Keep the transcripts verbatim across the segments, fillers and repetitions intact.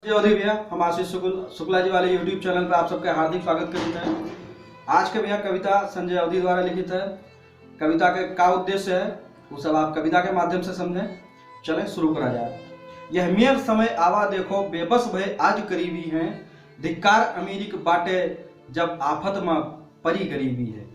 संजय अवधी भैया, हम आशीष शुक्ल, शुक्ला जी वाले YouTube चैनल पे आप सबके हार्दिक स्वागत करते हैं। आज के भैया कविता संजय अवधी द्वारा लिखित है। कविता के का उद्देश्य है, वो सब आप कविता के माध्यम से समझें। चलें, शुरू करा जाए। यह मेर समय आवा देखो, बेबस भय आज करीबी हैं। धिक्कार अमीरी के बाटे, जब आफत मा परी गरीबी है।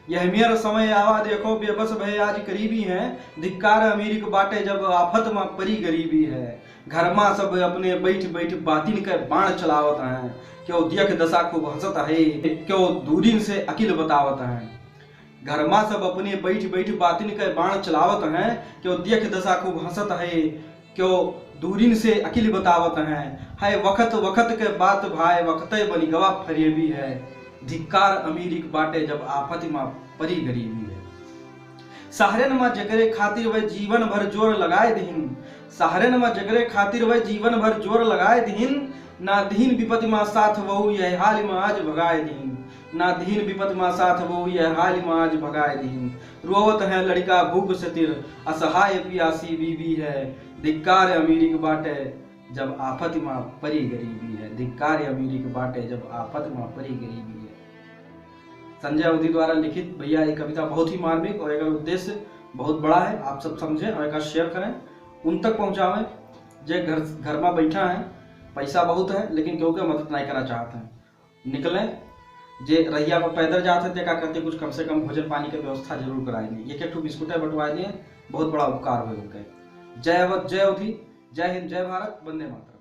यह मेर समय आवा देखो, बेबस भय आज करीबी हैं। धिक्कार अमीरी के बाटे, जब आफत मा परी गरीबी है। घर मा सब अपने बैठ बैठ बातिन के बाण चलावत हैं। क्यों दियक दशा खूब हंसत है, क्यों दूरिन से अकिल बतावत हैं। घर मा सब अपने बैठ बैठ बातिन के बाण चलावत हैं। क्यों दियक दशा खूब हंसत है, क्यों दूरिन से अकिल बतावत हैं। है वखत वखत के बात भाई, वखते बनिगवा फरेबी है। धिक्कार अमीरी के बाटे, जब आफत मा परी गरीबी है। सहरन मा जकरे खातिर वह जीवन भर जोर लगाए दिहिन। सहरन मा जकरे खातिर वह जीवन भर जोर लगाए दिहिन। ना दिहिन विपति मा साथ वहू यह हाल मा आज भगाए दिहिन। ना दिहिन विपति मा साथ वहू यह हाल मा आज भगाए दिहिन। रोवत हैं लड़िका भूख से तिर, असहाय पियासी बीबी है। धिक्कार अमीरी के बाटे, जब आफत मा परी गरीबी है। धिक्कार अमीरी के बाटे, जब आफत मा परी गरीबी है। संजय अवधी द्वारा लिखित भैया ये कविता बहुत ही मार्मिक और एकर उद्देश्य बहुत बड़ा है। आप सब समझें और एका share करें, उन तक पहुँचावें जे घर, घर मा बैठा है, पैसा बहुत है लेकिन केहू के मदद नहीं करा चाहत हैं। निकलें, जे रहिया पर पैदल जात हैं, तेका करते कुछ कम से कम भोजन पानी के व्यवस्था जरूर कराए दें। एक एक ठो बिस्कुटे बंटवाए दें, बहुत बड़ा उपकार होए उनके। जय अवध, जय अवधी, जय हिंद, जय भारत, वंदे मातरम।